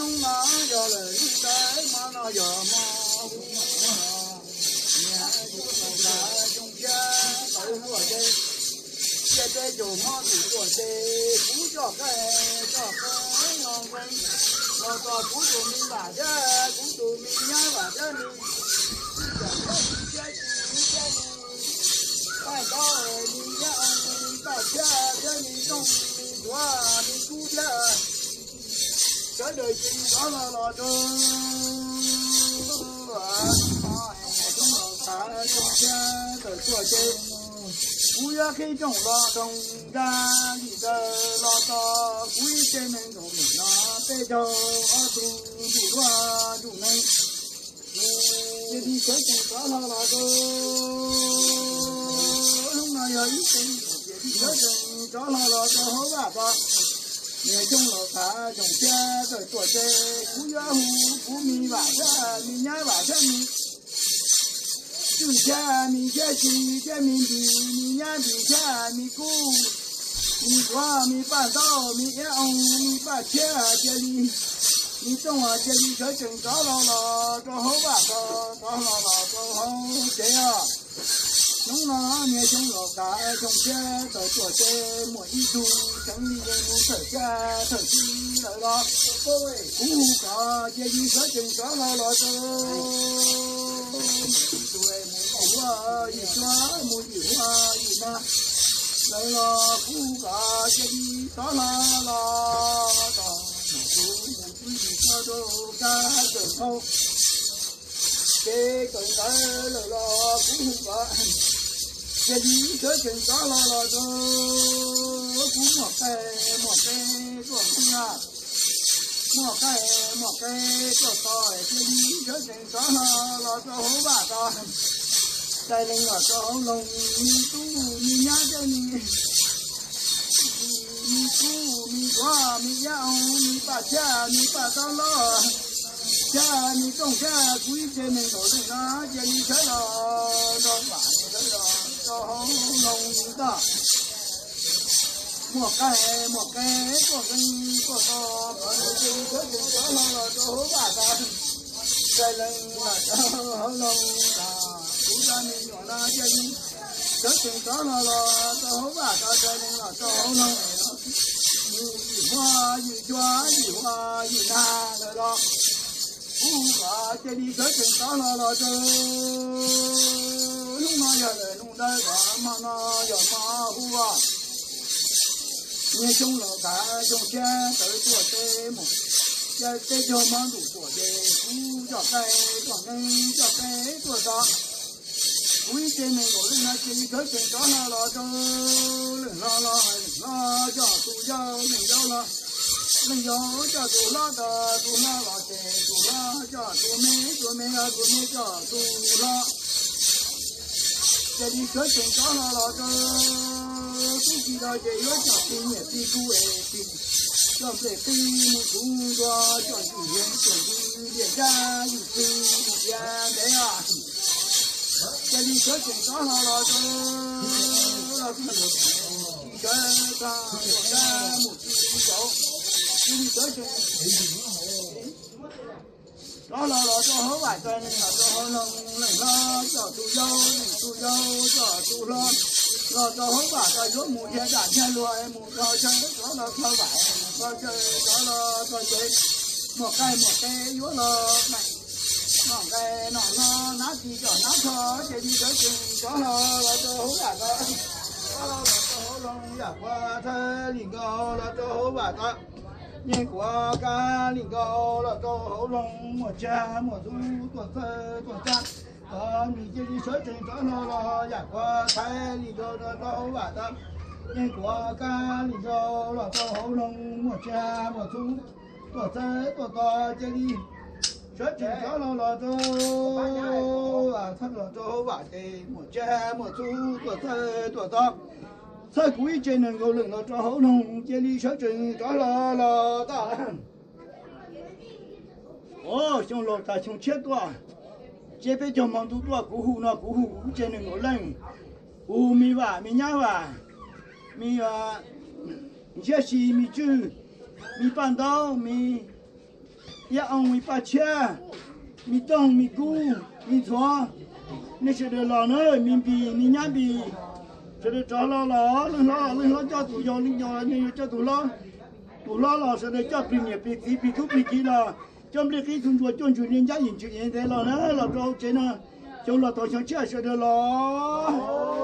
Hnub no yog lawm hnub ntawd, hmo no yog hmo hu, niam xyoo laus tas xyoo tshiab tawm tuaj ces, cia peb caug hmo ntuj tuaj ces kuv coj qaib coj qe los nqe los txog kuv tus me vam thiab kuv tus me nyab vam thiab me paj ntaub, me nyab, me paj tshiab thiab me tooj me tuav me kub thiab sawv daws cia li rov hlo los rau xyoo laus tas xyoo tshiab tawm tuaj ces kuv yuav qhib rooj los nroog nra li ntawd los txog kuv ib tsev neeg nkaus lawm no peb caug ob tug ntuj duab ntuj neeg. Cia li sawv tsees rov hlo los rau, hnub no yog ib tsev neeg cia li sawv tsees rov hlo los rau hauv vaj tod. Niam xyoo laus tas xyoo tshiab tawm tuaj ces kuv yuav hu kuv me vam thiab me nyab vam thiab me tswj thiab me thiab tsis thiab me ntis me nyab ntis thiab me kub me tuav me paj ntaub me iab oo me paj tshiab cia li me tooj cia li sawv tsees rov hlo los rau hauv vaj tod, rov hlo los rau hauv tsev os. Hnub no niam xyoo laus tas xyoo tshiab tawm tuaj ces muaj ib tug tseem li yeej mus thawj tshiab thawj txij lawm los kuv hu kom cia li sawv tsees rov hlo los rau mus yim huab yim cua, mus yim huab yim nag lawm los kuv hu kom cia li rov hlo los txog mus kuv mus kuv yim cua rau kab kawm nkaus ces kawm ntawv lawm los kuv hu kom cia li sawv tsees rov hlo los rau kuv muaj qaij muaj qe tuaj nqi, muaj qaij muaj qe tuaj txog cia li sawv tsees rov hlo los rau hauv vaj tod. Txais lees los rau hauv loog, me tub me nyab thiab me me kub me tuav me iab oo me paj tshiab me paj taub hlob thiab me tooj thiab kuv ib tsev neeg nkaus leej no cia li sawv los rau vaj, sawv los rau hauv loog tod. Muaj qaij muaj qe tuaj nqi tuaj txog cia li sawv tsees rov hlo los rau hauv vaj tod. Txais lees los rau hauv loog tod, kuv cov me nyuam no cia li sawv tsees rov hlo los rau hauv vaj tod, txais lees los rau hauv loog. Yim huab yim cua yim huab yim nag lawm los kuv hu kom cia li sawv tsees rov hlo los rau hnub no yog lawm hnub ntawd, hmo no yog hmo hu ua niam xyoo laus tas xyoo tshiab tawm tuaj ces mus cia peb caug hmo ntuj tuaj ces kuv coj qaij coj qe, coj qe tuaj txog kuv ib tsev neeg nkaus leej no cia li sawv tsees rov hlo los rau leej hlob los leej hlob coj tus yau, leej yau los leej yau coj tus hlob, tus hlob los ces tus hlob coj tus me, tus me los tus me coj tus hlob. Cia li sawv tsees rov hlo los rau tub ki los ces yuav coj tij niam tij kub es tij, coj nplej qhib mus kuv ntua, coj ntxim yees coj ntxim liam nrab yim txwv mus ia ntev os. Cia li sawv tsees rov hlo los rau los txog tsis sawv tag tuaj nrab mus tsis saud, cia li sawv tsees rov hlo los rau hauv vaj, txais lees los rau hauv loog, leej hlob coj tus yau, leej tus yau coj tus hlob los rau hauv vaj, txais yuav mus dhia dam dhia luag mus rau chaw rov los rau vaj, mus rau chaw rov los rau tsev. Muaj qaij muaj qe yuav los noj nqaij noj no, hnab ris coj hnab tsho, cia li sawv tsees rov hlo los rau hauv vaj tod, rov hlo los rau hauv loog, yam kuav txhawj li nkaus los rau hauv vaj tod, yeej kuav kab li nkaus los rau hauv loog, muaj tsiaj muaj txhu tuaj txhawj tuaj txhawj tod, nws cia li sawv tsees rov hlo los yam kuav txhawj li nkaus los rau hauv vaj tod, yeej kuav kab li nkaus los rau hauv loog, muaj tsiaj muaj txhu tuaj txhawj tuaj tod, cia li sawv tsees rov hlo los rau, txhawj los rau hauv vaj ces muaj tsiaj muaj txhu tuaj txhawj tuaj tod, txhawj kuv ib tsev neeg nkaus leej los rau hauv loog, cia li sawv tsees rov hlo los tod. Xyoo laus tas xyoo tshiab tuaj, cia peb caug hmo ntuj tuaj kuv hu no, kuv hu kuv ib tsev neeg nkaus leej, kuv hu me vam me nyab vam, me ntsiab si me tswj, me paj ntaub me Iab Ooj, Me Paj Tshiab, Me Toog, Me Kub, Me Ntxhuav, nej sawv daws los na, Me Npis, Me Nyab Npis, sawv daws rov los los, leej hlob los leej hlob coj tus yau, leej yau los leej yau coj tus hlob, tus hlob los sawv daws coj plig niam plig txiv plig tub plig kiv los, coj nplij qib txhua ntsuag cuaj ntsws niaj ncab yim ntsws yev ntev los na, los rau hauv tsev no, xyoo los thaum xyoo tshiab sawv daws los.